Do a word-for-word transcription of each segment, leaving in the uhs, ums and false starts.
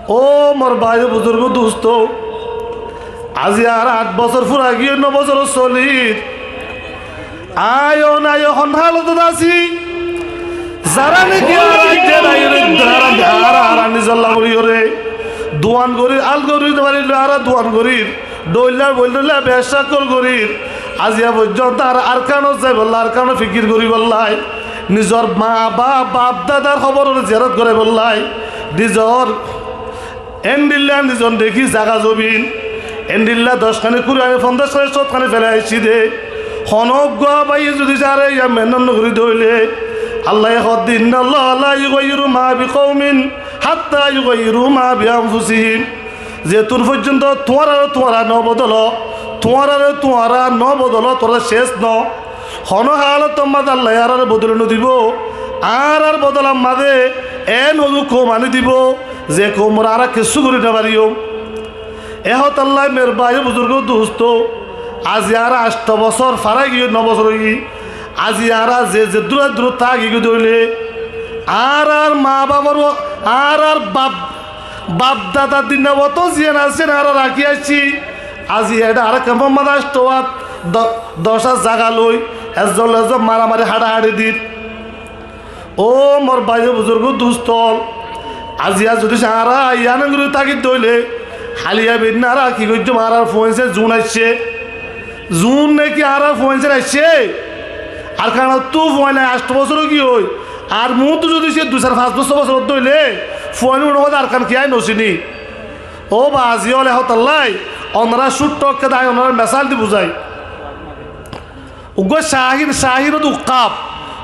Ó mor bái, buzurg, dustó, aijja añára añc bosór fura giyói, no bosór solir. Aññí yó, aññí yó hon hálotot así. Zará niki añára aijja añára, añára, añára nizor lá buli goré duan gorír, al gorí no farilé añára duan gorír. Dhoilla, boil dhoilla, beccá ókkol gorír. Aijja foijjonto añára Arkanot zaibolla, Arkanot fikir goríbolla, nizor maa baf, baf dadar hóboror ziyarot goráibolla, nizor endilla nizor dekí zaga zobin, endilla doc háni, kuri háni, fonzac háni, cót háni felai aiccí dé. Honó uggúa báiye zodi añáre yá mehénnot no gorí dé óile, Allaye hoódde, إن الله لا يغير ما بقوم حتى يغيروا ما بأنفسهم. Zetún foijjonto tuáñrare tuáñra no bodolo, tuáñrare tuáñra no bodolo, tuáñra céc no. Honó hálotor mazé Allaye añárare bodoli no dibó. Añárar bodolar mazé eén honó koum aní dibó, ze koumoré añára kessú gorí no fariyúm. E hotálla mor bái, buzurg, dustó, aijja añára ancto bosór fara giyói, no bosór óiye. Aijja añára ze zeddúr zeddúr táki giyói dé óile, añárar maa bafor, añárar baf, baf dadar dinna ottu ziyán asé, ziyán añára rakí aiccí. Aijja eçé añára kemfor mazé ancto wát do-, doc át zaga loi, ezzon loi ezzon maramari, haçahaçi dir. Ó mor bái, buzurg, dustó, aijja zodi añára yián gorí táki dé óile, háliya beinna añára ki goijjúm, añárar fuain sá zun aiccé. Zun niki añárar fuain sá aiccé. Arkanottú fuain ancto bosór giyói. Ar muúntu zodi cé dui, sair, fañs bosór, bosór dé óile, fuain unór mazé Arkan ki aññí no siní. Ó bazi ókkol, e hotálla, onorá cútto ekká dé aññí onoráre mesal di buzái. Uggúa cáhin, cáhin ódde ukkaf,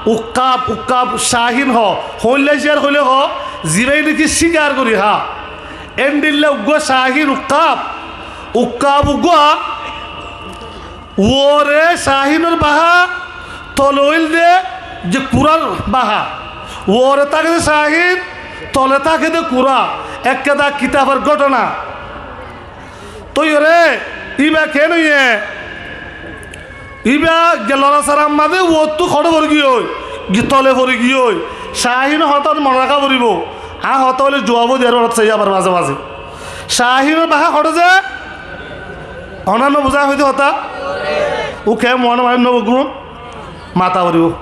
ukkaf, ukkaf cáhin hoó, hoóilla cíyar hoilé hoó, zibáye niki cíkar gorí há. Endilla uggúa cáhin ukkaf, ukkaf uggúa, uore cáhinor baha, tole óilde ze kurár baha. Uore táke dé cáhin, tole táke dé kurá, ekká dé kitafor góthona. Tói yóre, íba keén óiye? Íba ge lorasarar mazé uottú hoçé fori giyói, ge tole fori giyói. Cáhine hotá mone raká foribó. Aññí hotá hoilé zuab diyar, monot sai abar mazé mazé. Cáhinor baha hoçé ze? Onorá no buzá hoité hotá? Uke mone mane no buzón. Mata foribó.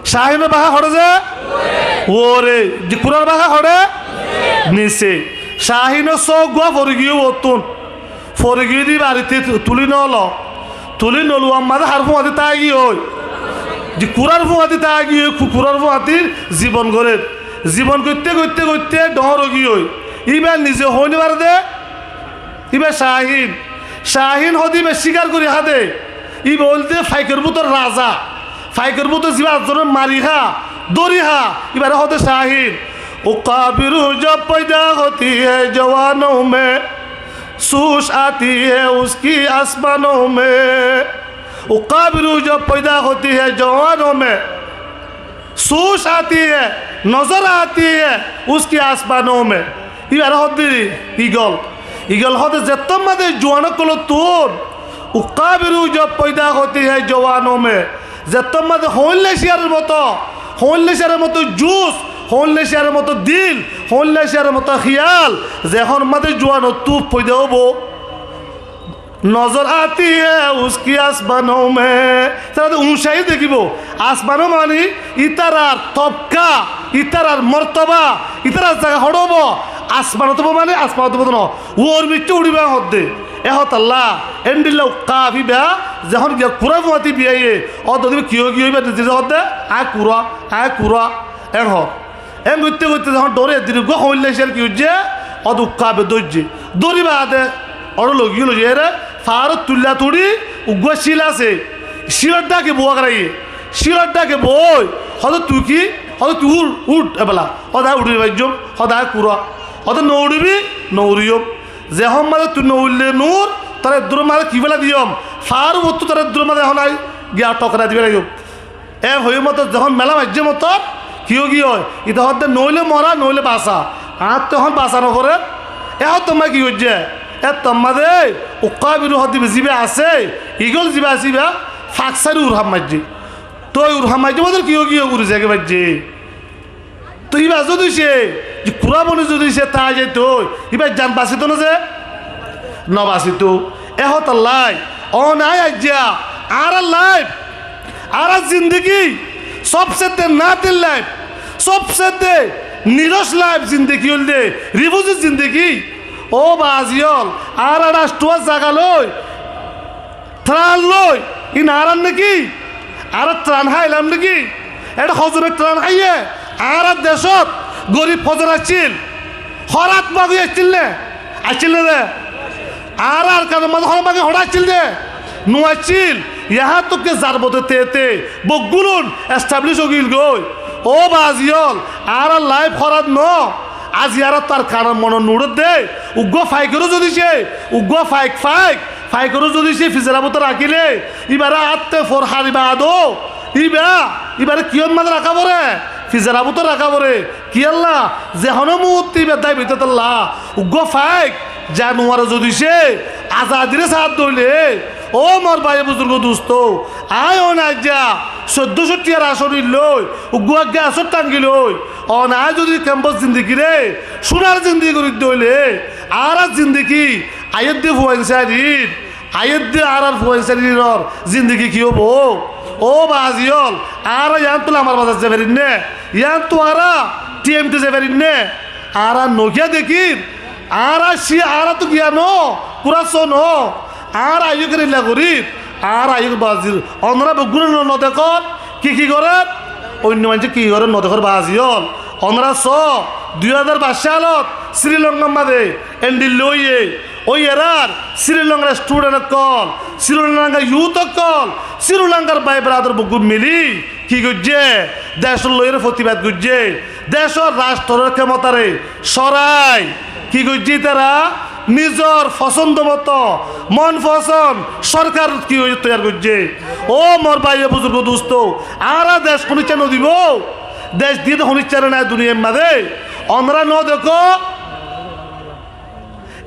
Cáhinor baha hoçé ze? Uore. Ze kurár baha hoçé? Nise. Cáhinor sók gúa fori giyé uottún. Fori giyé de íba arittú tu-, tulí no lo. Tulí no luwar mazé har fúañti táki giyói? Ze kurár fúañti táki giyói, ku-, kurár fúañti zibon gorér. Zibon goitté, goitté, goitté dhoóñr ói giyói. Íba nize hoói no fare dé. Íba cáhin. Cáhin hoóde íba cíkar gorí há dé. Íba óilde faikor bútor raza. Faikor bútor zibá azzone mari há, dóri há, íbaré hoóde cáhin. عقاب روح جب پیدا ہوتی ہے جوانوں میں، سوچ آتی ہے اس کی آسمانوں میں۔ عقاب روح جب پیدا ہوتی ہے جوانوں میں، سوچ آتی ہے، نظر آتی ہے اس کی آسمانوں میں۔ Íbaré hoódde igol. Igol hoóde zettór mazé zuan ókkolottún, عقاب روح جب پیدا ہوتی ہے جوانوں میں، zettór mazé hoóilla cíyaror moto, hoóilla cíyaror moto jus, hoóilla cíyaror moto dil, hoóilla cíyaror moto hiyal, zehón mazé zuanottú foida óibo, نظر آتی ہے اس کی آسمانوں میں۔ Tará de uñcáiye dekíbo. Asmanó mani ítarar tobka, ítarar mortoba, ítarar zaga hoçé óibo? Asmanot óibo mani asmanot óibo de no. Uor bicce uçíbo hoódde. E hotálla, endilla ukkaf íba, zehón giya kurá fúañti biyaiye, ódde íba ki ói giyói íba nize hoódde, aññí kurá, aññí kurá, en hoó. Eén goitté goitté zehón dhoóri eddir uggúa hoóilla cíyar ki óiye, ódde ukkafe dóijje. Dóri baade óre loi giyé, loi zaiyóre faárot tuilla tuñçi uggúa cíl asé, cílor dháke bou goráiye. Cílor dháke bou hoói, hoóde tui ki, hoóde tui uth, uth ebela. Hoóde aññí uçí faijjóm, hoóde aññí kurá. Hoóde no uçíbi, no uçíyum. Zehón mazé tui no uçíle noór, tore eddurór mazé ki félai diyum, faár uottú tore eddurór mazé ehón aññí giya thokorai di félaiyum. E hoiyé motor zehón mela maijjé motor, ki ói giyói? Ite hoódde noóile mora, noóile basa. Añáttu ehón basa noforér. E hoódde ammá ki goijjé? Ettór mazé ukkaf ruh hoódde zibá asé, igol zibá asé, ibá fak sári ur ham maijjé. Toi ur ham maijjé motor ki ói giyói? Uri zaigói faijjé. Toi ibá zodi se, ze Furaboni zodi se tái zaito, íbar zan basito né ze? No basito. E hotálla, one aijja, añárar laif, añárar zindigi, sobsete natir laif, sobsete niros laif zindigi óilde, rifúzir zindigi. Ó baázi ól, añárar añctuwar zaga loi, tran loi, ín añárar né ki? Añára tran háilam né ki? Eçé hozone tran háiye, añárar decót gorib hozon accíl, hórat magói accíl né? Accíl né de? Añárar Arkanor mazé hórat magói hórat accíl de? No accíl. Yahá tókke zarbote tete boggúlun establish ói giyói. Ó baázi ól, añárar laif hórat no. Azi añára Arkanor monot nuçódde, uggúa faikóre zodi se, uggúa faik, faik, faikóre zodi se fizar abót rakíle, íbare atte for hariba adó, íba, íbare kiyór mazé raká foré? Fizar abót raká foré. Kiyólla? Ze honó muúrte íba dáibi tátolla. Uggúa faik, januare zodi se, azadire saádde óile, ó mor báiye buzurgo dusto, aññí one aijja soiddóco tiyar asóni loi, uggúa gasót thangi loi, one aññí zodi kembót zindigire cúnar zindigi gorídde óile, añárar zindigi aiyédde fuainsárir, aiyédde añárar fuainsáriror zindigi ki óibo? Ó baázi ól, añára yiántu Lamar Bazar zai farir né? Yiántu añára T M T zai farir né? Añára no giyá dekír, añára cí, añára tó giyá no, kúrasso no, añára aiyó kerélla gorír, añára aiyó bazir. Onorá beggúne no, no dekór, ki ki gorér, oinno maincé ki ki gorér no dekór baázi ól. Onorá soó, dui házar baic salot Sri Lankar mazé endilla óiye, ói erár Sri Lankar student ókkol, Sri Lankar youth ókkol, Sri Lankar bái beradar beggún mili ki goijjé? Decor loi eré fotibad goijjé. Decor rastrór kemotare sorai ki goijjé ítara? Nizor fosóndo moto, mon fosón sorkar ki goijjé, toiyar goijjé. Ó mor báiye buzurgo dusto, añára dec honícca no dibo? Dec diyé de honíccare nai duniyair mazé. Onorá no dekó?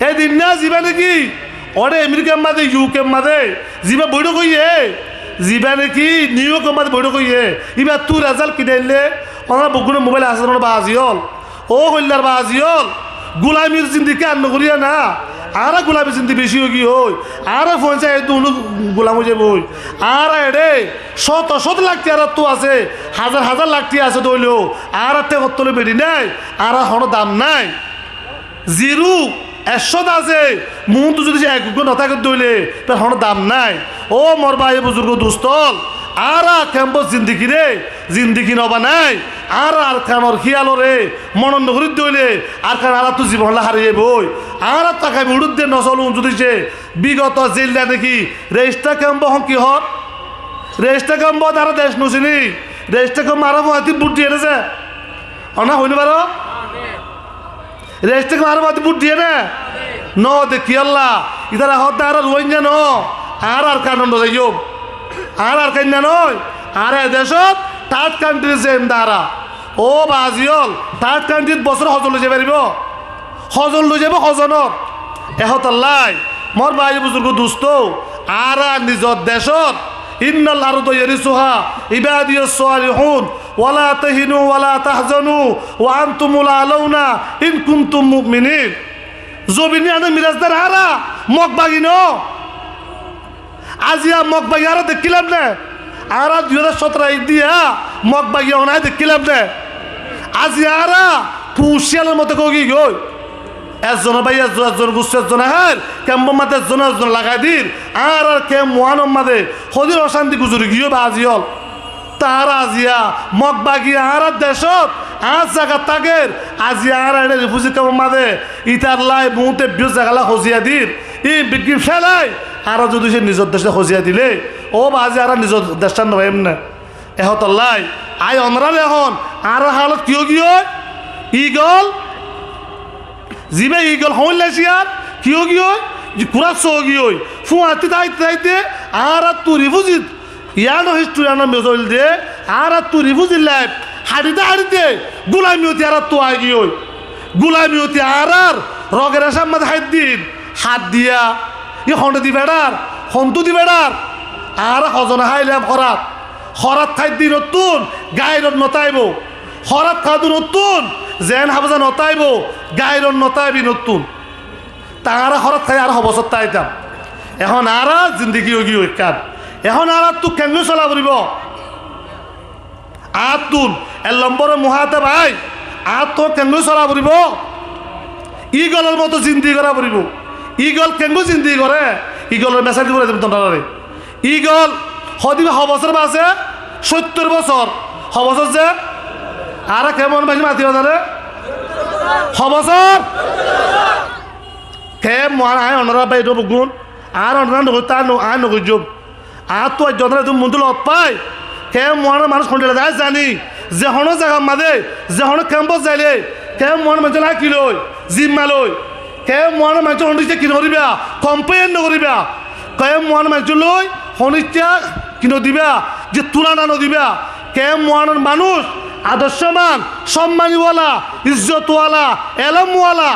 Edin na zibá niki óre Amerikar mazé, U K r mazé zibá boiçók óiye, zibá niki New Yorkor mazé boiçók óiye, íbattú rezalt kine aille, onorá beggúnor mobail asé, onorá baázi ól. Ó hoillar baázi ól, gulamir zindigi ar no goríya na. Añára gulamir zindigi beci ói giyói. Añára fuain sáiye dunu gulam ói zaiboi. Añára eçé cót cót lak tiya añárattú asé, házar házar lak tiya asé de óileyo, añárar théngor tole beçi nái, añárar honó dam nái. Zero, ekcót asé, muúntu zodi se ek uggúa no táke de óile, tar honó dam nái. Ó mor báiye buzurgo dusto ól, añára kembót zindigire zindigi no banai, añára Arkanor híyalore monot no gorí de óile, Arkan añárattú zibonolla hárai zaiboi. Añárattú agami uçídde nosol un zodi se, bigoto zeilla niki rejista kembó hon ki hoór? Rejista kembót añára dec no siní, rejista kembót añára fuañti bút diye né ze? Onorá hoói no faró? Rejista kembót añára fuañti bút diye né? No de, kiyólla? Ítara hoódde añára Ruáingga no, añára Arkanor no zaiyum. Añára Arkanor no, añára e decót third country zaiyum de añára. Ó baázi ól, third countryt bosóre hozon loi zai faribó? Hozon loi zaibó hozonor. E hotálla, mor báiye buzurgo dusto, añára nizor decót, إن الأرض يرثها عبادي الصالحون ولا تهنوا ولا تحزنوا وأنتم الأعلون إن كنتم مؤمنين. Zobin yíanor mirasdar añára, Mog bagi no. Aziya Mog bagi añára dekkílam né? Añára dui házar sótoro aiyédde yá Mog bagi one aññí dekkílam né? Aziya añára kuñr cíyalor moto ói giyói. Ezzonor bái ezzon, ezzonor gusso ezzone háir, kembór mazé ezzone ezzone lagai dir, añárar kemp uánor mazé hodin ocánti guzori giyói baázi ól. Tar aziya Mog bagi añárar decót, añár zagat táker, aziya añára eçé rifuzi kemor mazé, ítar lai muúntu biyór zagalla hoziya dir, íin beggín félai, añára zodi se nizor decót hoziya dile, ó baázi añára nizor decán no faiyum né? E hotálla, aññí onoráre hoón, añárar hálot ki ói giyói? Igol, zibá igol hoóilla cíyar, ki ói giyói? Kúrasso ói giyói. Fúañti táite táite, añáráttu rifúzit Yián ó hísturi yián ó mezol de, añáráttu rifúzir laif haçite haçite gulamiyoti añáráttu aigiyói. Gulamiyoti añárár rogor eccár mazé háit din, hát diya, yí honde di beçar, hontú di beçar. Añára hozone háilam hórat, hórat háit dinottún gairot no táibo. Hórat háit dinottún Zeén háfza notáibo, gairon notáibi nottún. Tañára hórat hái ar hobosót táitam. Ehón añára zindigi óigiyoi ekkán. Ehón añárattú kengói sola foribó? Añáttún, ek lombore muhátab aññí, añáttú kengói sola foribó? Igolor moto zindigi gorá foribó. Igol kengói zindigi goré, igolor mesal di furai diyum tuáñrare. Igol hodibá hobosór basé, sóittor bosór. Hobosór ze, añára kemon maincé mati ónare? Hobosór. Kemon aññí onorá bái dó bugún, añár onorá nogoittó, aññí nogoijjóm. Añáttu aijjó onorá edún mundú lot fai. Kemon manúic hondilla zai zani, ze honó zagar mazé, ze honó kembot zaile, kemon maincór laki loi, zimma loi. Kemon maincór honícca ki nogoríba, kompléin nogoríba. Kemon maincór loi honícca ki nodibá, ze tulana nodibá. Kemon manúic adorcoman, sommaniwala, izzotwala, elomwala,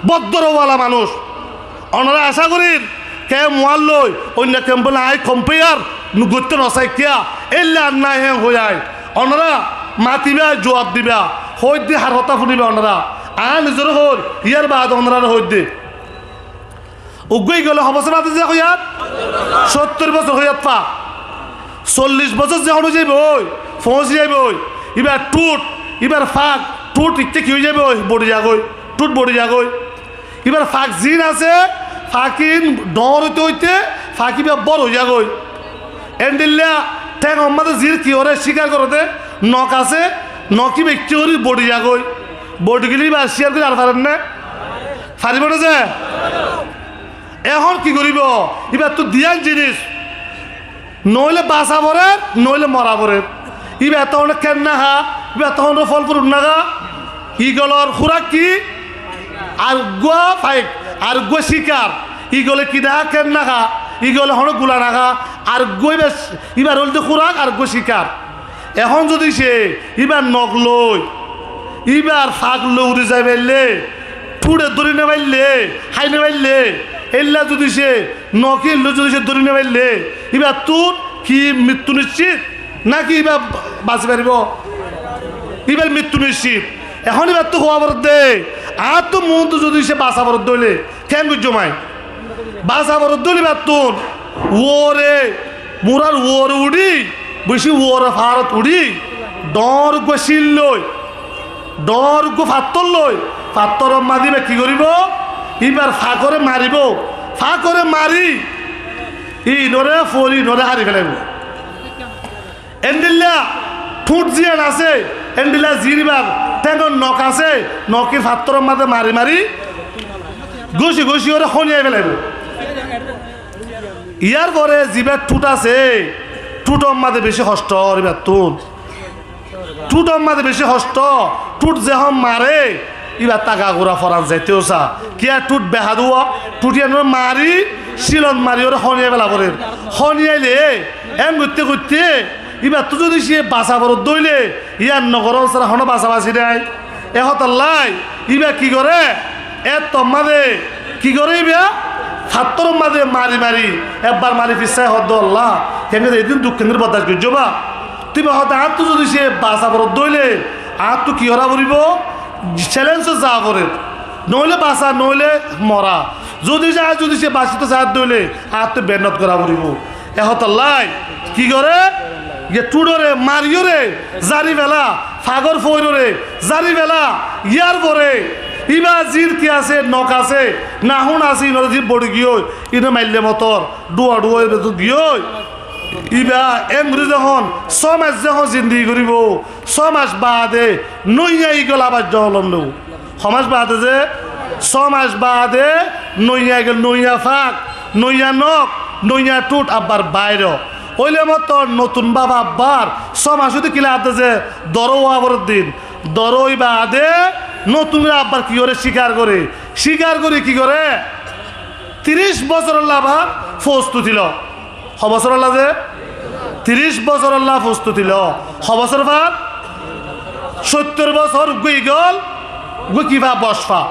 boddorowala manúic. Onorá acá gorír, kemp uán loi oinno kemp loi aññí kompeyar goittó nosai kiyá, éilla ar nái héen hoiyí. Onorá matibá, zuab dibá, hoóidde har hotá funibá onorá. Aññí nizoré hoóir, yíar baade onoráre hoóidde. Uggúa igole ho bosór baade ze hoiyat? Sóttor bosór hoiyat fa. Sollic bosór ze honó zaiboi, foóñsi zaiboi. Íbar thút, íbar fak, thút itté ki ói zaiboi? Bori zagói, thút bori zagói. Íbar fak ziín asé, fak iín dhoóñr óite óite fak íba bór ói zagói. Endilla théngor mazé ziín ki goré, cíkar goré dé, nok asé, nok íba itté gorí bori zagói. Bori gilé íba ar cíkar gorí ar farer né? Faribó né ze? Ehón ki goríbo? Íbattú duiyán zinis. Noóile basa forer, noóile mora forer. Íba tohón kénna há, íba tohón fol furut no há. Igolor húrak ki? Ar uggúa faik, ar uggúa cíkar. Igole ki no há, kénna há. Igole honó gula no há. Ar uggúa íba, íbar óilde húrak, ar uggúa cíkar. Ehón zodi se íbar nok loi, íbar fak loi uri zai faille, thúre dóri no faille, hái no faille, éilla zodi se nok ín loi zodi se dóri no faille, íbattún ki mittú niccít? Náki íba basi faribó? Íbar mittú niccít. Ehón íbattú hoó foredde, añáttu muúntu zodi se basa foredde óile, keén goijjóm aññí? Basa foredde óile íbattún uore, murar uore uçí, beci uore faárot uçí, dhoóñr uggúa cíl loi, dhoóñr uggúa fattór loi, fattóror mazé íba ki goríbo? Íbar fakoré maribó. Fakoré mari, iínoré fori, iínoré hári félaibo. Endilla thút ziyán asé, endilla ziín íbar théngor nok asé, nok ín fattóror mazé mari mari, góci góci óre hóniyai félaibo. Yárfore zibá thút asé, thútor mazé beci hoctó ór íbattún. Thútor mazé beci hoctó, thút zehón mare, íbar taga gura foran zaitó sa. Kiyá thút behadúa, thút yíanoré mari, cílot mari óre hóniyai féla forer. Hóniyaile, eén goitté goitté, íbattú zodi se basa foredde óile, yían no gorón sára honó basa basi nái. E hotállai, íba ki goré? Ettór mazé ki goré íba? Fattóror mazé mari mari, ebbar mari fissái hoódde, Allah, keéngori edin duk keéngori bordac goijjó ba? Te íba hoódde, añáttu zodi se basa foredde óile, añáttu ki gorá foribó? Célenjot zaa forer. Noóile basa, noóile mora. Zodi se, aññí zodi se basitó saádde óile, añáttu mehénnot gorá foribó. E hotállai ki goré? Ye thúçore mariyóre zári féla, fagor foirore zári féla, yárfore íba ziín ki asé, nok asé, nahún asé, iínoré ziín bori giyói, iíne maille motor, dhua dhua íba zodi giyói, íba eéngorí zehón, só mac zehón zindigi goríbo, só mac baade noiya igol abar jonom loibo. Hó mac baade ze? Só mac baade noiya igol, noiya fak, noiya nok, noiya thút abbar baáiro. Óile mottor notun báfa abbar só mac óite kila adde ze doró ówa forer din. Doró ói baade notun gorí abbar ki goré? Cíkar goré. Cíkar gorí ki goré? Tiríc bosórolla abar fostuti lo. Hó bosórolla ze? Tiríc bosórolla fostuti lo. Hó bosór fa? Sóttor bosór, uggúa igol, uggúa ki fa? Boc fa.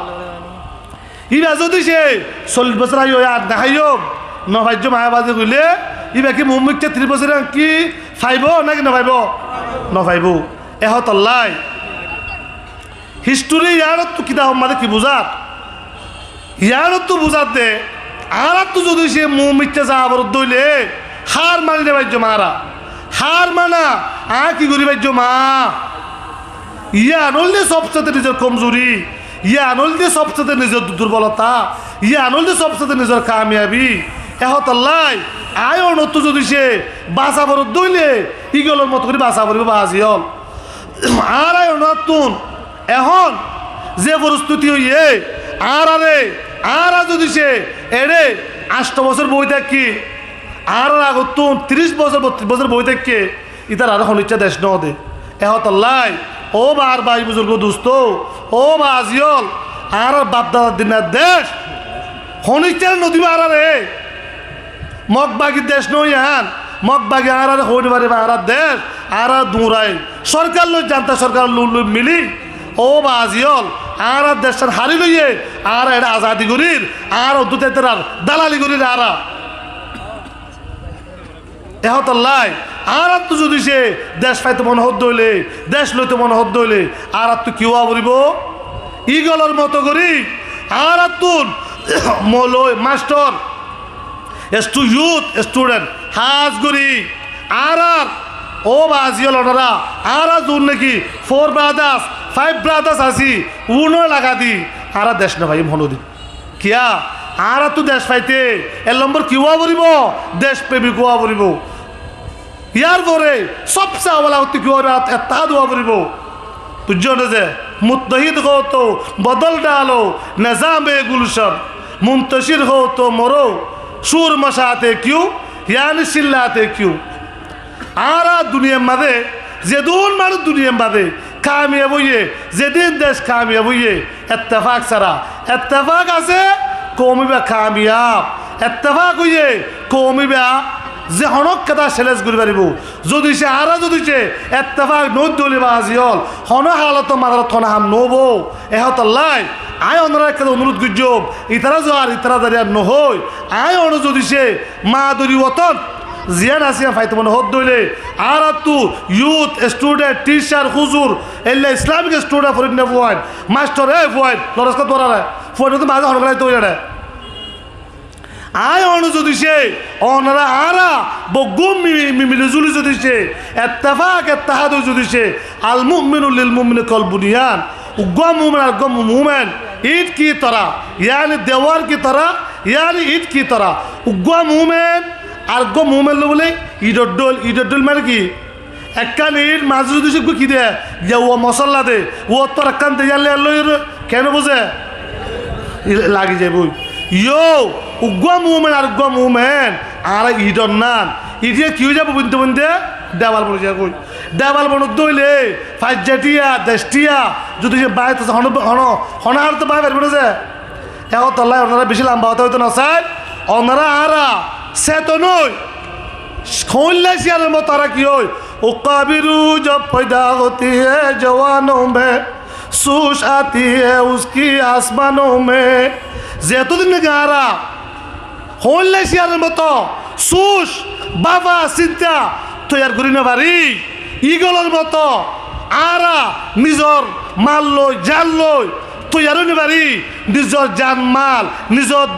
Íba zodi se sollic bosór aiyó ar no háiyum, no faijjum aññí bade hoilé, íba ki muúmikká tiríc bosór ki faibó náki no faibó? No faibó. E hotállai Hístori yíanottú kitabor mazé ki buzár? Yíanottú buzár de, añáráttu zodi se muúmikká zaabor dóile, hár mani no faijjóm añára. Hár mana, aññí ki gorí faijjóm aññí? Yían óilde sobsete nizor komzuri, yían óilde sobsete nizor durbolota, yían óilde sobsete nizor kamiyabi. Ehótollá, aññí onottú zodi se basaboródde óile, ígolor moto gorí basa foribó baázi ól. Añára onottún ehón ze foristuti óiye, añárare, añára zodi se eçé añctho bosór boói tákki, añárar agottún tiríc bosór, bottiríc bosór boói tákki, ítararé honíkka dec no de. Ehótollá, óu baár bái buzurgó dustó, óu baázi ól, añárar bafdadar dinnar dec honíkkare no dibó añárare. Mog bagi dec no yían, Mog bagi añárare hoói no faribó añárar dec, añára duñrai. Sorkar loi, janta sorkar loi, loi mili, óu baázi ól, añárar decán hári loiyé, añára eçé azadi gorír, añára uddú tetarar dalali gorír añára. Ehótollá, añáráttu zodi se dec faito mone hoódde óile, dec loito mone hoódde óile, añáráttu ki ówa foribó? Ígolor moto gorí, añáráttu moloi, mastor, estu-, youth, student, hás gorí, añárar, óu baázi ól onorá, añára zun naki four brothers, five brothers así, uno laga di, añára dec no faiyum honódin. Kiyá? Añáráttu dec faite ek lombor ki ówa foribó? Dec premik ówa foribó. Yárfore sobse awal ottú ki ówa foribó? Ettehad ówa foribó. Buijjó né ze, muttahid ho to bodol dalo nizam-e gulshan, muntashir ho to moro, shur machate kyun, yani chillate kyun. Añára duniyar mazé, zedún manúic duniyar mazé kamiyab óiye, zedún dec kamiyab óiye, ettefak sára. Ettefak asé, koum íba kamiyab. Ettefak óiye, koum íba ze honó keda selec gorí faribó. Zodi se, añára zodi se ettefak no óidde óile baázi ól, honó halotor mazé honó ham no óibo. Ehótollá, aññí onorár keda onurud goijjóm, itará zo ar itará zariyar no hoói, aññí onor zodi se madori woton, ziyán asé yían faito mone hoódde óile, añáráttu youth, student, teacher, huzur, eilla Islamic student forinna fuain, mastor e fuain, loraská duarare, fuain ottu mazé honó gelaito óiye re. Aññí onor zodi se, onorá añára boggún mi-, mi-, mili zuli zodi se, ettefak ettehad ói zodi se, al mu'minu lil mu'mini kal bunyan, uggúa muúmen areggúa mu-, muúmen, iñth ki tara, yani dewar ki tara, yani iñth ki tara, uggúa muúmen areggúa muúmen loi bóle iñthor dhóil, iñthor dhóil mane ki? Ekkán iñth mazé zodi se uggúa ki de, ya uwa mosolla de, uwa ottu arekkán de, yían loi, yían loi, kene buzé? Lagi zaibói. Yó, uggúa muúmen areggúa muúmen, añára iñthor nan, iñth yían ki ói zaibó, boinde boinde debal boni zaibói. Debal bonodde óile, faijja thiya, dec thiya, zodi se báñgi to honó, honó, honó hálot báñgi faribó né ze? Ehótollá onorá beci lamba hotá hoito no sai. Onorá añára seton ói, hoóilla ciyaror moto añára ki ói? "वो कभी रूह जब पैदा होती है जवानों में, सोच आती है उसकी आसमानों में।" Zetodin naki añára hoóilla ciyaror moto soc, báfa, sinta toiyar gorí no fari, ígolor moto añára nizor mal loi, jan loi toiyar ói no fari, nizor jan mal, nizor,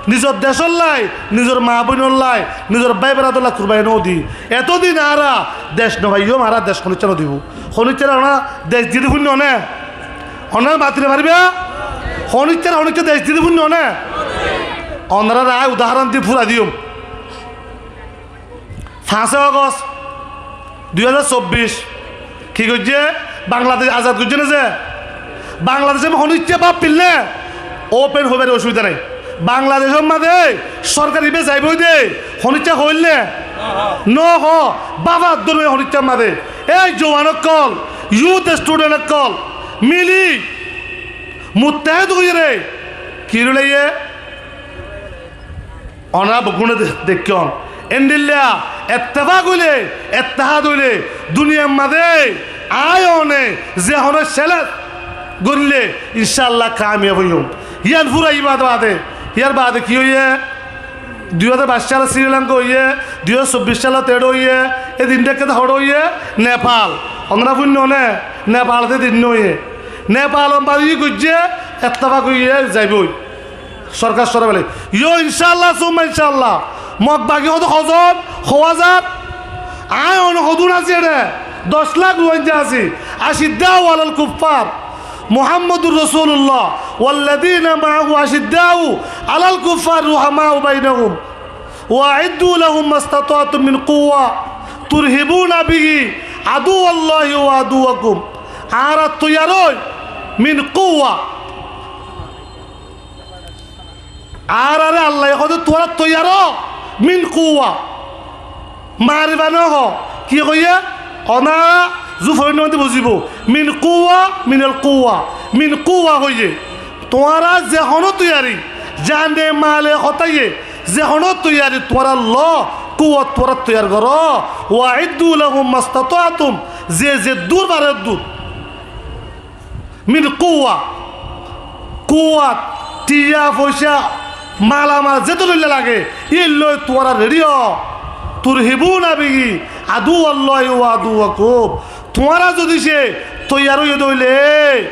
nizor decóllai, nizor maa bóinollai, nizor bái beradollai kurbani no di, etodin añára dec no faiyum, añára dec honíkka no dibó. Honíkkare onorá dec diyé de fúinno né? Onorá mati no faribá? Honíkkare honíkka dec diyé de fúinno né? Onoráre aññí udahoron di fúrai diyum. Fañsé Ogost dui házar sobbic ki goijjé? Bangladec azad goijjé né ze? Bangladecor honíkka báfil né? Open hoibar osubida nai. Bangladecor mazé sorkar ibá zaibói de honíkka hoóil né? No hoó, báfa dóribo honíkkar mazé. Ei juwan ókkol, youth student ókkol mili muttehéd óiyore ki gorí laiyé? Onorá beggúne de-, deikkón. Endilla ettefak óile, ettehad óile, duniyar mazé aññí one ze honó selec goríle, incálla kamiyab óiyum. Yían fúra ibá baade, yár baade ki óiye? Dui házar baic sálot Sri Lanka óiye, dui házar sobbic sálot eçé óiye, e din dhákka de hoçé óiye? Nepal. Onorá fúinno né? Nepalot e din óiye. Nepalor mazé ki goijjé, ettefak óiye zaibói. Sorkar sórai félaiye. Yó, incálla, summa incálla. Mog bagi hoó de hozon, hó házar. Aññí one hodún así ene, doc lak Ruáingga así. Ashiddau alal kuffar. Muhammadur Rasulullah. Walladina maahu ashiddau alal kuffar ruhamau bainahum. Wa aiddu lahum mastata'tum min quwwa turhibuna bihi aduwallahi wa aduwakum. Añára toiyar ói, min quwwa. Añárare Allaye hoó de tuáñra toiyar ó, min quwwa. Mariba no hoó. Ki hoiyé? Onára zu foinno mande buzibó. Min quwwa, minal quwwa. Min quwwa hoiyé. Tuáñra ze honó toiyari, zane male hotáiye, ze honó toiyari tuáñra lo, quwwat tuáñra toiyar goró. Wa aiddu lahum mastata'tum, ze ze dur fare dur. Min quwwa, quwwat, tiya foicá, malamal zeto loilla lage, ín loi tuáñra redi ó. Turhibuna bihi aduwallahi wa aduwakum. Tuáñra zodi se toiyar óiye de óile,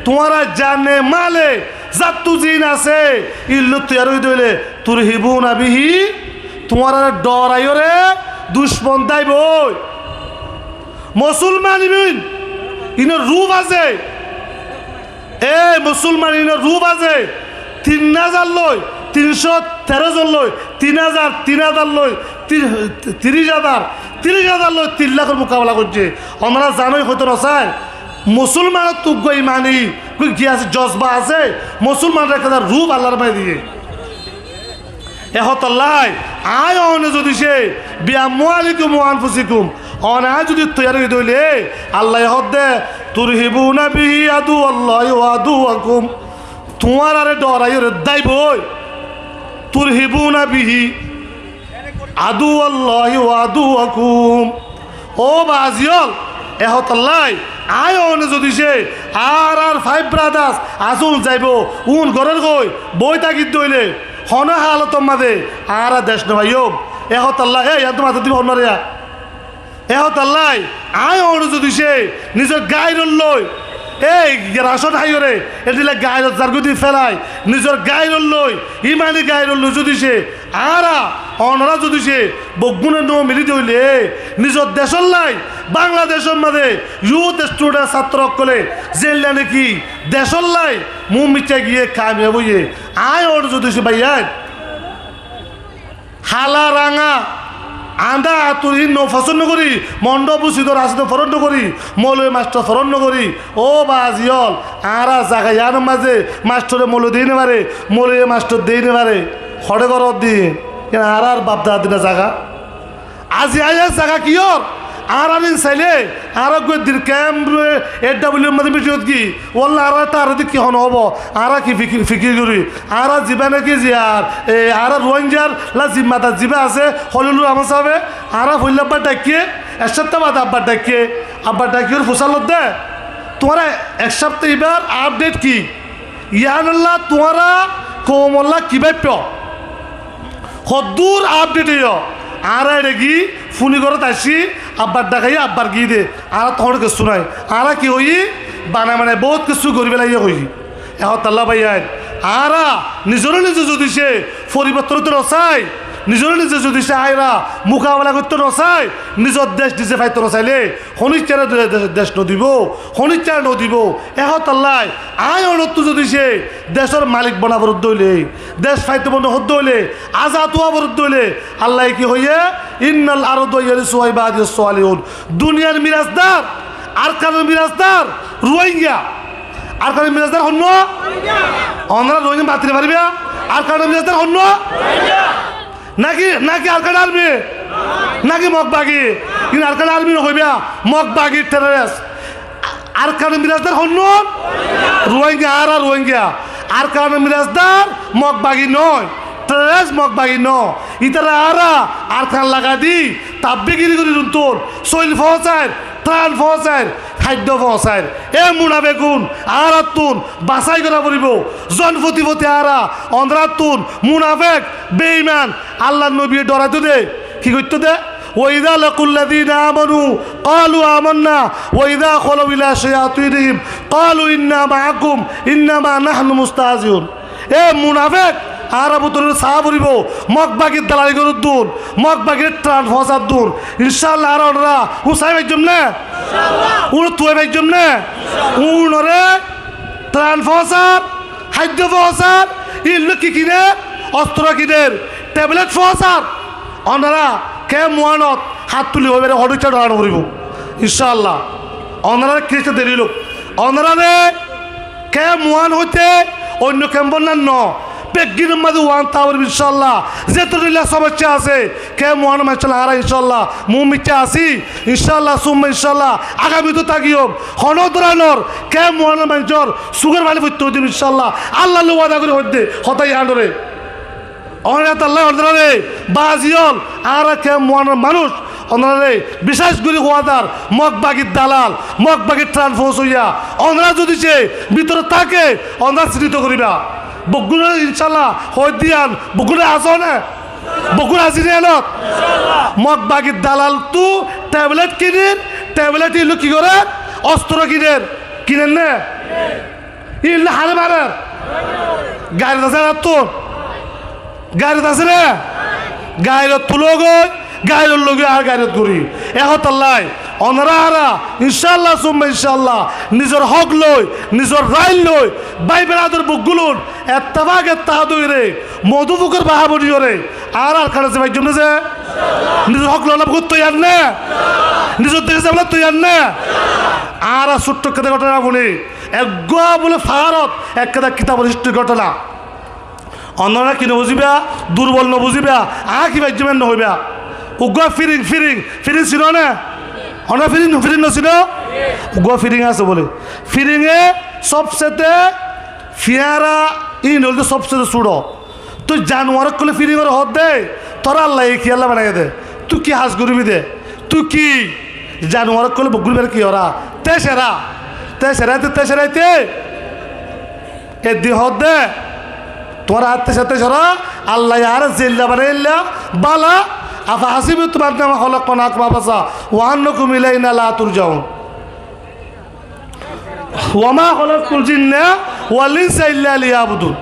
tuáñra zane male, zattú zin asé, ín loi toiyar óiye de óile, turhibuna bihi, tuáñrare dhoraiyóre ducmon dáiboi. Musolman ibín, inor ruf asé. E musolman, inor ruf asé. Tin házar loi, tin cót teró zon loi, tin házar, tin házar loi, ti-, tiríc házar, tiríc házar loi tin lakor mukabela goijjé. Onára zanoi hoito no sair. Musolmanottú uggwá imani, uggwá ki asé, jozba asé. Musolmanor ekkán ruf Allar maze diyé. E hotálla, aññí one zodi se, bi amwalikum wa anfusikum, one aññí zodi toiyar óiye de óile, Allaye hoó de, turhibuna bihi aduwallahi wa aduwakum, tuáñrare dhoraiyóre dáiboi, turhibuna bihi aduwallahi wa aduwakum. Ó bazi ól, e hotálla, aññí one zodi se, añárar five brothers asé, un zaibo, un gorór goi, boi táki de óile, honó halotor maze añára dec no faiyum. E hotálla, e, yián to mazé diba honó re ya. E hotálla, aññí one zodi se, nizor gairor loi, e, racon háiyore, endilla gairot zargói di félai, nizor gairor loi, imani gairor loi zodi se, añára, onára zodi se, beggúne no mili de óile, nizor decólla, Bangladecór maze, youth student sattro ókkole, zeilla niki, decólla, muúmicca giyé kamiyab óiye, aññí one zodi se, báiyain, hala, ranga, andá, atur ín no fosón no gorí, mondó, busidó, rasídó foron no gorí, moulovi mastor foron no gorí, ó bazi ól, añára zaga yiánor maze mastore moulovi dei no fare, mouloviye mastor dei no fare, hoçé goródde, kiyá añárar bafdada dina zaga? Azi aiyér zaga kiyór? Añárar ín sailé, añára uggwá dir kemp, e, A W R maze miting ot giyí, walla añára tará de ki hon óibo? Añára ki fikir, fikir gorí? Añára zibá naki ziyar, e, añára Ruáingar la zimmadar zibá asé, Holilur Rahman sábe, añára foila abbar dhaikké, ek háfta bade abbar dhaikké, abbar dhaikké ór fusár lodde. Tuáñra ek háfta ibar update ki? Yiánolla tuáñra koumolla ki báiffo? Hoddúr update óiyo? Añára eçe giyí, funi górot aiccí, abbar dhakaiyí, abbar giyí de. Añára toóñr kessú nái. Añára ki hoiyí? Banai banai bout kessú gorí félaiye hoiyí. E hotálla báiyain, añára nizoré nize zodi se foribotton óito no sai, nizoré nize zodi se añára mukabela goitto no sai, nizor dec nize faitto no sailé, honíkkáre de-, de-, dec no dibou, honíkkáre no dibou. E hotálla, aññí onottú zodi se decór malik bana foredde óile, dec faito bana foredde óile, azad ówa foredde óile, Allaye ki hoiyé? Innal arda yarisuha ibadiyas salihun. Duniyar mirasdar, Arkanor mirasdar, Ruáinga. Arkanor mirasdar honnúa? Onára Ruáinga matí no faribá? Arkanor mirasdar honnúa? Náki, náki Arkan Armi? Náki Mog Bagi? Ín Arkan Armi no hoibá, Mog Bagi terrorist. Arkanor mirasdar honnúa? Ruáinga, añára Ruáinga. Arkanor mirasdar Mog Bagi no, terrorist Mog Bagi no. Ítara añára Arkan lagai di, tabbigiri gorí runtun, soil foóñsair, tran foóñsair, háiddo foóñsair. E munafekun, añárattún basái gorá foribó. Zon foti foti añára, onorattún munafek, beiman, Allar nobiye dhoraitó de, ki goittó de? Wa iza laqul lazina amanu qalu amanna wa iza khalau ila shayatinihim قالوا إنا معكم إنما نحن مستهزئون. E munafek, añára bútoré saá foribó, Mog bagir dalali goróddun, Mog bagir tran fósar dun. Incálla añára onorá, un sai faijjóm né? Un tuai faijjóm né? Unoré tran fósar, háiddo fósar, illó ki kiner, ostro kiner, teblet fósar. Onorá kemp uánot hát tuli hoibar hoçé iccá dhoran foribó. Incálla. Onoráre ki iccá deri lók. Onoráre kemp uán hoité oinno kempor nam no. Beggínor mazé uán táa foribó incálla. Zeto dilla somosya asé, kemp uánor maincólla añára incálla muúmikká así. Incálla, summa incálla, agamitóu tákiyum. Honó dóranor kemp uánor maincór sukór faní foittó dim incálla. Allar lói wada gorí hoiddé, hotá yiánoré. Onorá tallá onoráre bazi ól, añára kemp uánor manúic, onoráre bicéc gorí huadar, Mog bagir dalal, Mog bagir tran fósoiya, onorá zodi ze bútore táke, onorá sinito goríba. Beggúne incálla hoiddé yián, beggúne asó né? Beggún así né enot? Mog bagir dalalttú teblet kinir, teblet illó ki gorér? Ostro kiner, kiner né? Illó haré marer? Gairot asé né ettún? Gairot asé né? Gairot tulógoi, gairor lói añára gairot gorí. E hotálla onorá añára incálla, summa incálla, nizor hók lói, nizor rai lói, bái berador beggún ettefak ettehad óiyore, modú fukor baháboni óiyore, añára Arkanot zai faijjóm né ze? Nizor hók loi lab goittó yián né? Nizor decé zaibólla toiyar né? Añára cútto ekkán gótona fúni. Eggúa bóle faárot ekkán kitabor hístri gótona. Onorá ki no buzíba? Durbol no buzíba. Añí ki faijjóm yián no hoiba. Uggúa firing, firing, firing sinó né? Onorá firing, firing no sinó? Uggúa firing asé bóle. Firinge sobsete fiáñra, íin óilde sobsete súço. Tói januar ókkole firingoré hoódde, toré Allaye kiyólla banaiyé dé? Tui ki ham goríbi dé? Tui ki? Januar ókkole beggún ibáre ki gorá? Tecera. Teceraite, teceraite. Edde hoódde, tuáñra tecera, tecera, Allaye añáre zeilla banaiyélla, bála, أفحسبتم أنما خلقناكم عبثا وأنكم إلينا لا ترجعون. وما خلقت الجن والإنس إلا ليعبدون.